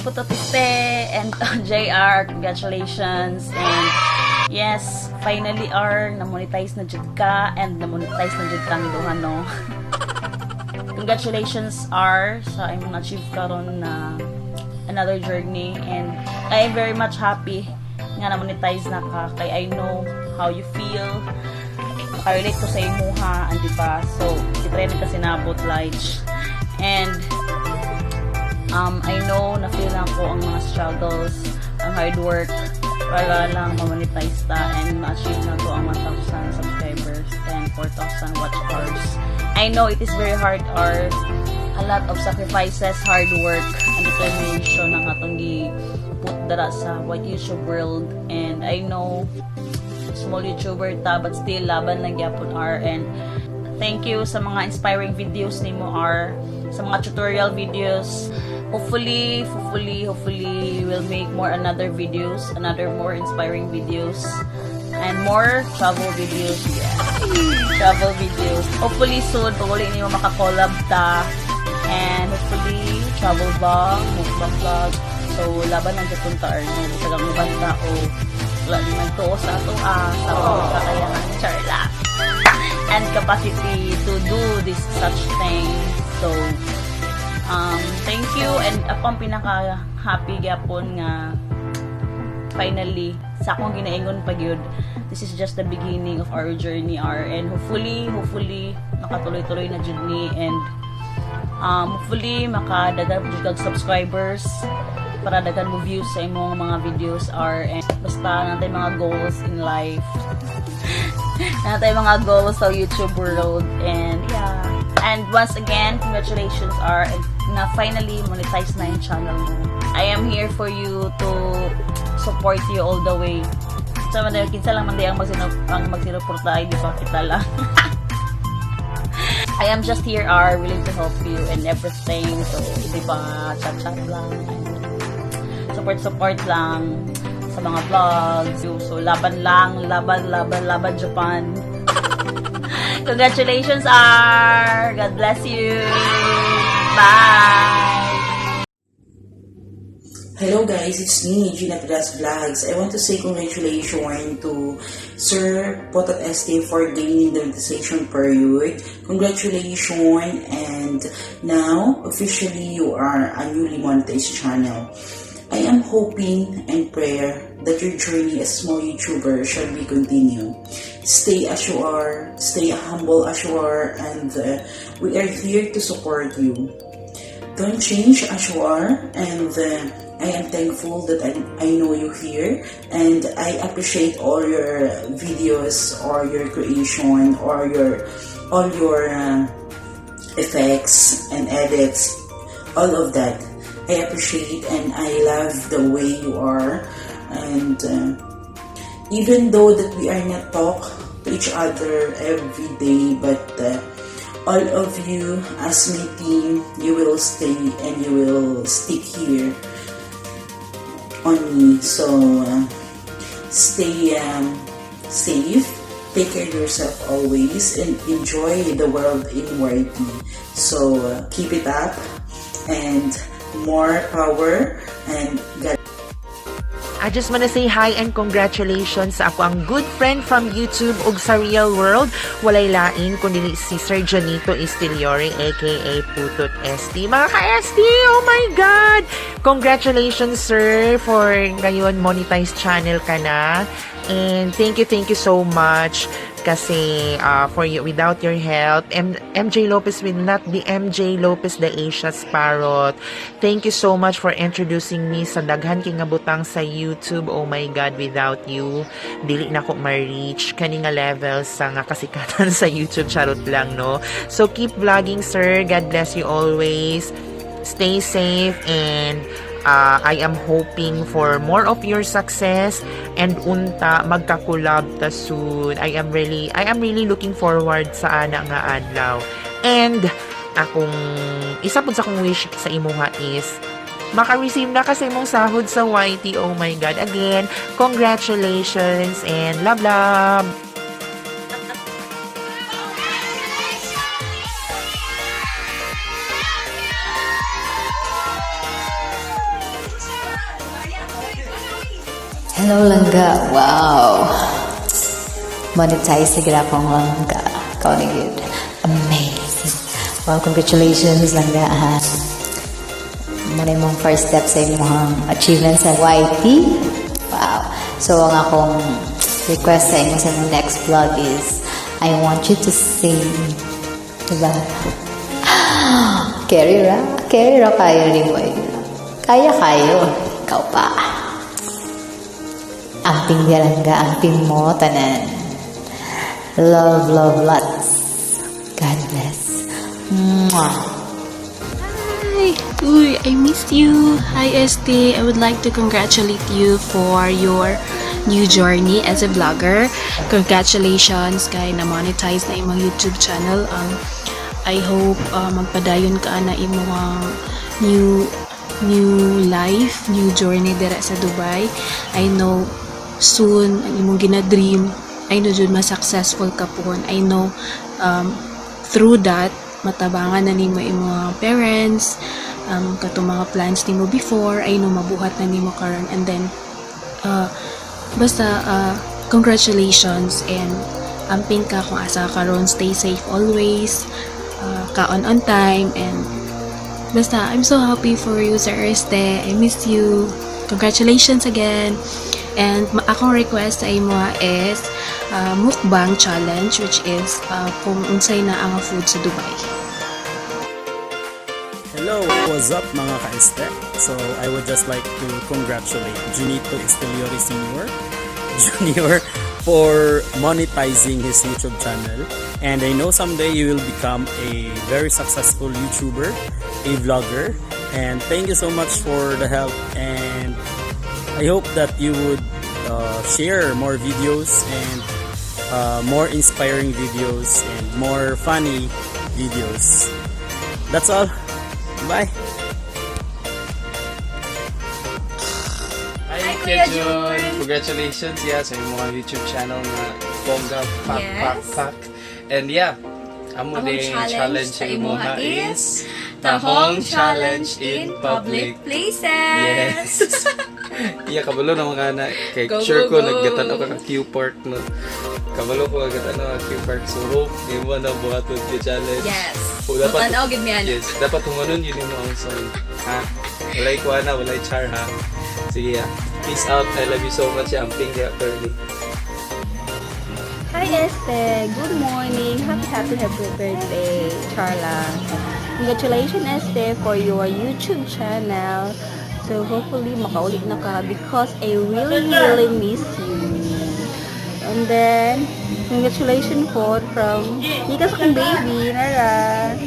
Putot Este and JR. Congratulations. And yes, finally R, na-monetize na jud ka and na-monetize na jud kang duha, no? Congratulations, R, sa imong achieve karon na another journey, and I am very much happy nga na-monetize na ka kay I know how you feel. Makarelate ko sa imuha, and di ba? So, itry na kasi nabot like and I know na feel na ko ang mga struggles, ang hard work para lang ma-monetize ta and ma-achieve na to ang 1,000 subscribers and 4,000 watch hours. I know it is very hard or a lot of sacrifices, hard work, and determination ang atong gi-put dara sa what YouTube world, and I know small YouTuber ta but still laban lang gyapon, R. And thank you sa mga inspiring videos nimo, R, sa mga tutorial videos. Hopefully, hopefully, hopefully we'll make more another videos, another more inspiring videos and more travel videos. Yeah, travel videos. Hopefully soon pag uli nimo maka-collab ta and hopefully travel vlog, mukbang vlog. So laban lang gyapon ta, R, no? Bisag ang uban tao wala naman tuo sa ato sa atong kakayahan, charla, and capacity to do this such thing. So thank you, and ako ang pinaka happy gyapon nga finally, sa akong ginaingon pa gyud, this is just the beginning of our journey, R, and hopefully, hopefully makatuloy-tuloy na jud ni and hopefully makadagan jud kag subscribers para daghan mo views sa imong mga videos, R. And basta naa tay mga goals in life, naa tay mga goals sa YouTube world, and yeah, and once again, congratulations, R, and na finally monetize na yung channel mo. I am here for you to support you all the way. So man, kinsa lang man di ang magsinuporta ay di ba kita lang. I am just here, R, willing to help you and everything. So, di ba, chat-chat lang. Support-support lang sa mga vlogs. So, laban lang, laban, laban, laban, Japan. Congratulations, R! God bless you! Bye! Hello guys, it's me, Gina Pilas Vlogs. I want to say congratulations to Sir Potot SK for gaining the monetization period. Congratulations, and now officially you are a newly monetized channel. I am hoping and prayer that your journey as a small YouTuber shall be continued. Stay as you are, stay humble as you are, and we are here to support you. Don't change as you are, and I am thankful that I know you here, and I appreciate all your videos or your creation or your all your effects and edits, all of that. I appreciate and I love the way you are, and even though that we are not talk to each other every day, but all of you as my team, you will stay and you will stick here on me. So stay safe, take care of yourself always, and enjoy the world in YT. So keep it up and more power and God I just wanna say hi and congratulations sa ako ang good friend from YouTube ug sa real world. Walay lain kundi si Sir Jonito Estiliore, aka Putot ST. Mga ka-ST, oh my God! Congratulations, sir, for ngayon monetized channel ka na. And thank you so much kasi for you, without your help, MJ Lopez will not be MJ Lopez the Asia's Parrot. Thank you so much for introducing me sa daghan kay nga butang sa YouTube. Oh my God, without you, dili na ko ma-reach kani nga level sa nga kasikatan sa YouTube. Charot lang, no? So keep vlogging, sir. God bless you always. Stay safe and I am hoping for more of your success and unta magka-collab ta soon. I am really looking forward sa ana nga adlaw. And akong isa pud sa akong wish sa imuha is maka-receive na kasi imong sahod sa YT. Oh my God. Again, congratulations and love, love. Hello, Langga. Wow. Monetize na gyud akong Langga. Ikaw na gyud. Amazing. Well, congratulations, Langga, ha. Mao na imong first step sa imong achievement sa YT. Wow. So, ang akong request sa imong next vlog is I want you to sing. Diba? Carry ra. Carry ra kaayo nimo eh. Kaya kaayo. Ikaw pa. Amping Langga, amping mo, tanan. Love, love, lots. God bless. Mwah. Hi! Uy, I missed you! Hi, ST! I would like to congratulate you for your new journey as a vlogger. Congratulations kay na-monetize na imong YouTube channel. I hope magpadayon ka na imong new life, new journey dira sa Dubai. I know soon ang imong gina-dream, I know jud mas successful ka pohon. I know through that matabangan na nimo imong mga parents, katong mga plans nimo before, I know mabuhat na nimo karon. And then basta congratulations and amping ka kung asa ka karon. Stay safe always, kaon on time, and basta I'm so happy for you, Sir Este. I miss you. Congratulations again. And akong request sa imo is mukbang challenge, which is kung unsay naa nga food sa Dubai. Hello, what's up, mga ka-este? So, I would just like to congratulate Junito Esteliore Sr. Junior for monetizing his YouTube channel. And I know someday you will become a very successful YouTuber, a vlogger. And thank you so much for the help. And I hope that you would share more videos and more inspiring videos and more funny videos. That's all. Bye. Hi, Hi, Kuya Kuya Jun! Jun! Congratulations, yeah, sa imong YouTube channel na bongga pak pak pak. And yeah, amo Among din challenge challenge sa sa imuha imuha is is Tahong challenge in public places. Yes. Iya, kabalo naman ka na kay Go, sure go, ko go. naggatanaw ka ka Q Park, no. Kabalo ko naggatanaw ka Q Park, so hope imo na buhaton ti challenge. Yes. O, dapat Mutanaw gid mi ana. Yes, dapat humanon yun mo ang song. Ha? Walay kuha na, walay char, ha. Sige ah. Peace out. I love you so much. Amping kaya curly. Hi, Este! Good morning! Happy, happy, happy birthday, Charla! Congratulations, Este, for your YouTube channel. So, hopefully, makaulit na ka because I really, really miss you. And then, congratulations po from Nika sa akong baby, Nara.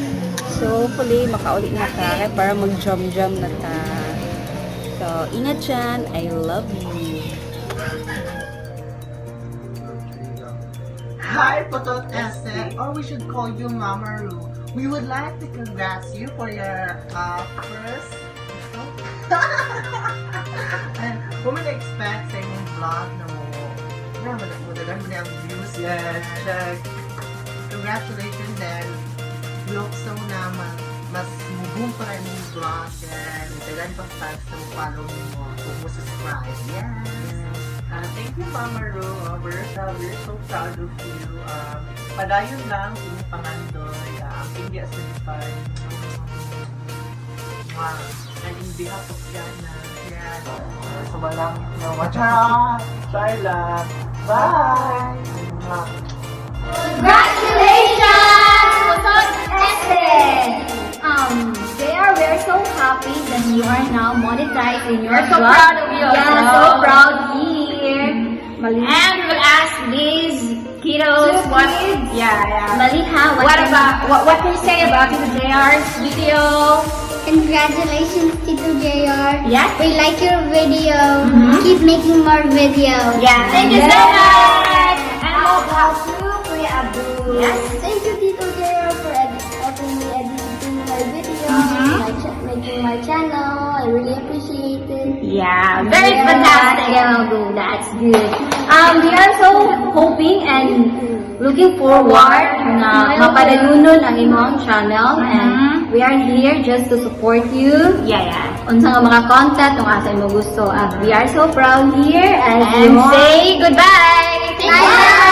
So, hopefully, makaulit na ka kaya para mag-jam-jam na ta. So, ingat dyan. I love you. Hi, Potot Este, or we should call you Mama Ru. We would like to congrats you for your first and kung expect sa imong vlog na mo na mo mo mo na ang views. Yes, check. Congratulations, then we hope so na mas mo-boom pa rin imong vlog and daghan pa fans na mo follow mo kung mo subscribe. Yes. Thank you, Mama Ru. We're so proud of you. Padayon lang sa inyong pangandoy. Ang sa Dubai. Mwah. And in behalf of Ghana, Yes. So malangit na. Charot! Char lang. Bye! Mwah. Congratulations, Potot Este! JR, we're so happy that you are now monetized in your We're so vlog. Proud of you as Yeah, well. So proud here. And we will ask these kiddos Two what kids. Maliha, what, What can, about what can you say about Tito JR's video? Congratulations, Tito JR. Yes. We like your video. Keep making more videos. Yeah, thank you so much. And How about you, Kuya Abu? Yes. Thank you, Tito JR, for helping me editing my video, making my channel. I really appreciate it. Yeah, very Yeah. fantastic. That's good. We are so hoping and looking forward na mapadayunon ang imong channel and we are here just to support you. Unsa nga mga content kung asa imo gusto. We are so proud here as And your say goodbye! Bye!